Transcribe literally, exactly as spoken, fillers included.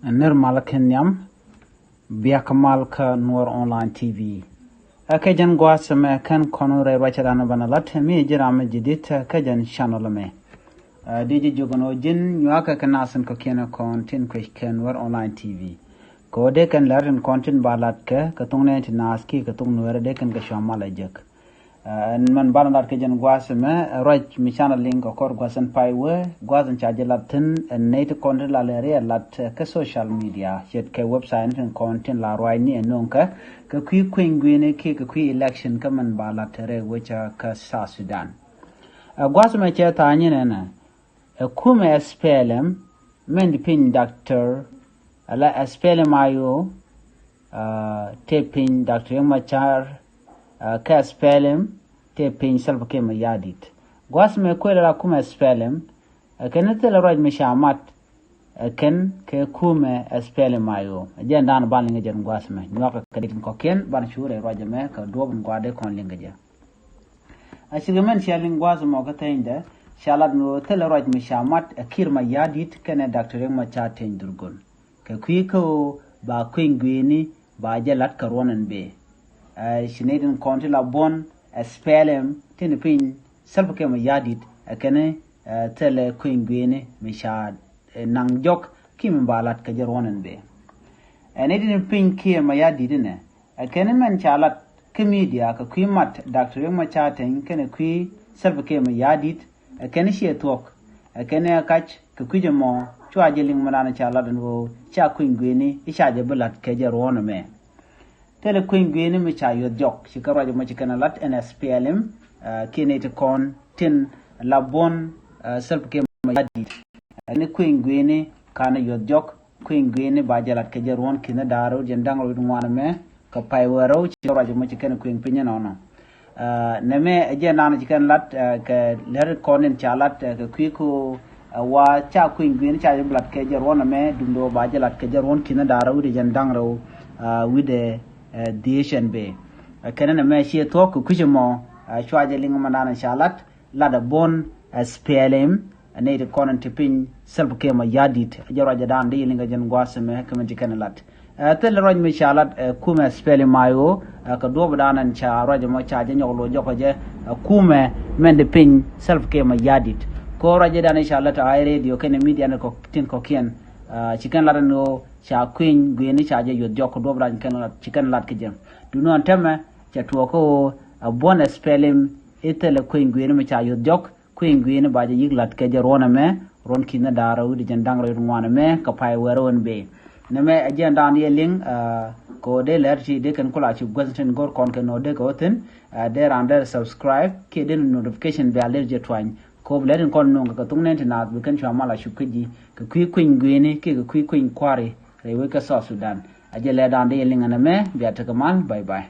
Nir mal kɛn nhiam, biak mal kä Nuɔr Online T V. Ɛ kɛ jɛn gua̱a̱th mɛ kɛn kɔn rɛy ruacɛ dan banɛ lat mi ji̱ ram mi ji̱ dit kä jɛn channel mɛ. Ɛ di ji̱ jogän ɔ ji̱n nyuakɛ kɛ nasin kɔ kiɛn kɔn tin kuec kɛ Nuɔr Online T V. Kɛ ɔ dee kɛn lɛr tin kɔn tin ba lat kɛ kɛ thuk nɛn ti nath ki kɛ thuk Nuɔr dee kɛn kɛ cua mal ɛ jek. Ɛn mɛn banɛ lat kɛ jɛn gua̱a̱th mɛ ruac mi canɛ liŋ kɛ kɔr gua̱a̱th ɛn pay wee gua̱a̱th ɛn ca jɛ lat thi̱n ɛn nɛy ti kɔn ti la lɛ riɛ lat kɛ social media ce̱tkɛ website ni tin kɔn tin la ruacni ɛn no̱o̱ŋ kɛ kɛ kui̱ kueny gui̱ni kiɛ kɛ kui̱ election kä mɛn ba lat rɛy wecä kä South Sudan. Ɛ gua̱a̱th mɛ cɛ tha̱a̱ŋ nyin ɛnɛ ɛ kumɛ S P L M mɛn di piny Doctor ala S P L M I O, tëë piny Doctor Riek Machar, kä S P L M tëë piny Salva Kiir Mayardit. Gua̱a̱th mɛ kuël ala kumɛ S P L M ɛ kɛn thilɛ ruac mi ca mat ɛ kɛn kɛ kumɛ S P L M I O. Ɛ jɛn dan ban liŋ ɛ jɛn gua̱a̱th mɛ nyuakɛ kɛ dit in kɔ̱kiɛn ban cuurɛ ruac ɛmɛ kɛ duɔ̱ɔ̱p in gua̱a̱th dee kɔn liŋ kɛ jɛ. A cikɛ mɛn cia liŋ gua̱a̱th mɔ kä thɛnydɛ ca lat ni ɣöö thilɛ ruac mi ca mat ɛ Kiir Mayardit kɛnɛ Doctor Riek Machar Teny Dhurgon. Kɛ kui̱ kä ɣöö ba kueny gui̱ni ba jɛ lat kɛ ruɔ̱n ɛn bee. Ɛ ci nɛy tin kɔn ti la buɔ̱n ɛ S P L M tin piny Salva Kiir Mayardit ɛ kɛn ɛ thilɛ kueny gui̱ni mi ca naŋ jɔk ki mi ba lat kɛ jɛ ruɔ̱n ɛn bee. Ɛ nɛy tin piny Kiir Mayardit inɛ ɛ kɛn mɛn ca lat kä media kɛ kui̱ mat Doctor Riek Machar Teny kɛnɛ kui̱ Salva Kiir Mayardit ɛ kɛn ciɛ thuɔ̱k ɛ kɛn ɛ kac kɛ kui̱c ɛmɔ cua jɛ liŋ mɛndan ca lat ɛn ɣöö ca kueny gui̱ni i̱ ca jɛ bi lat kɛ jɛ ruɔ̱n ɛmɛ. Thilɛ kueny gui̱ni mi ca yuɔth jɔk ci kɛ ruac ɛmɔ ci kɛn ɛ lat ɛn S P L M kiɛ nɛy ti kɔn tin la buɔ̱n Salva Kiir Mayardit. Ni kueny gui̱ni kanɛ yuɔth jɔk kueny gui̱ni ba jɛ lat kɛ jɛ ruɔ̱n ki̱n da̱a̱r rɛw jɛn da̱ŋ rɛw wi̱cdɛ ŋuan ɛmɛ kɛ pay wee rɛw ci ruac ɛmɔ ci kɛn kueny piny ɛnɔnɔ. Nɛmɛ ɛ jɛn dan ci kɛn lat kɛ lɛr kɔn in ca lat kɛ kui̱ ko wa ca kueny gui̱ni ca jɛ bi lat kɛ jɛ ruɔ̱n ɛmɛ duundɛ wä ba jɛ lat kɛ jɛ ruɔ̱n ki̱n da̱a̱r rɛw wi̱cdɛ jɛn da̱ŋ rɛw wi̱cdɛ dhiec ɛn bee. Kɛn nɛmɛ ciɛ thuɔ̱k kɛ kui̱c ɛmɔ cua jɛ liŋ mɛndan ca lat lat ɛ buɔ̱n S P L M ɛ nɛy ti kɔn in ti piny Salva Kiir Mayardit ɛ jɛ ruacɛ dan di liŋ kɛ jɛn gua̱a̱th ɛmɛ kɛ mɛn ci kɛn lat. Ɛ thilɛ ruac mi ca lat ɛ kumɛ S P L M I O ɛ kɛ duɔ̱ɔ̱p dan ɛn ca ruac ɛmɔ ca jɛ nyɔk lo̱c jɔk kɛ jɛ ɛ kumɛ mɛn di piny Salva Kiir Mayardit. Kɛ ɣöö ruac jɛ dan ca lat ɛ radio kɛnɛ media ni kɔ tin kɔ̱kiɛn ci kɛn lat ɛn ɣöö ca kueny gui̱ni ca jɛ yuɔth jɔk kɛ duɔ̱ɔ̱p dan ci kɛn lat kɛ jɛ. Duundɛ ɣän tɛmɛ cɛ tuɔɔk kä ɣöö ɛ buɔ̱n S P L M i̱ thilɛ kueny gui̱ni mi ca yuɔth jɔk kueny gui̱ni ba jɛ yi̱k lat kɛ jɛ ruɔ̱n ɛmɛ ruɔ̱n ki̱n da̱a̱r rɛw wi̱cdɛ jɛn da̱ŋ rɛw wi̱cdɛ ŋuan ɛmɛ kɛ pay wee rɛw ɛn bee. Nɛmɛ ɛ jɛn dan yɛ liŋ kɛ ɣöö dee lɛr ti dee kɛn kula ci gua̱th tin go̱r kɔn kɛ nɔ dee kɛ ɣöö thi̱n dee raan dee subscribe kiɛ dee notification bell dee jɛ tuany kɛ ɣöö bi lɛr tin kɔn no̱o̱ŋ kɛ kɛ thuk nɛn ti naath bi kɛn cua mal a cup kä ji̱ kɛ kui̱ kueny gui̱ni kiɛ kɛ kui̱ kueny kua̱ri rɛy wec kä South Sudan. A jɛ lɛr dan dee yɛ liŋ ɛn ɛmɛ bia tekɛ mal. Bye bye.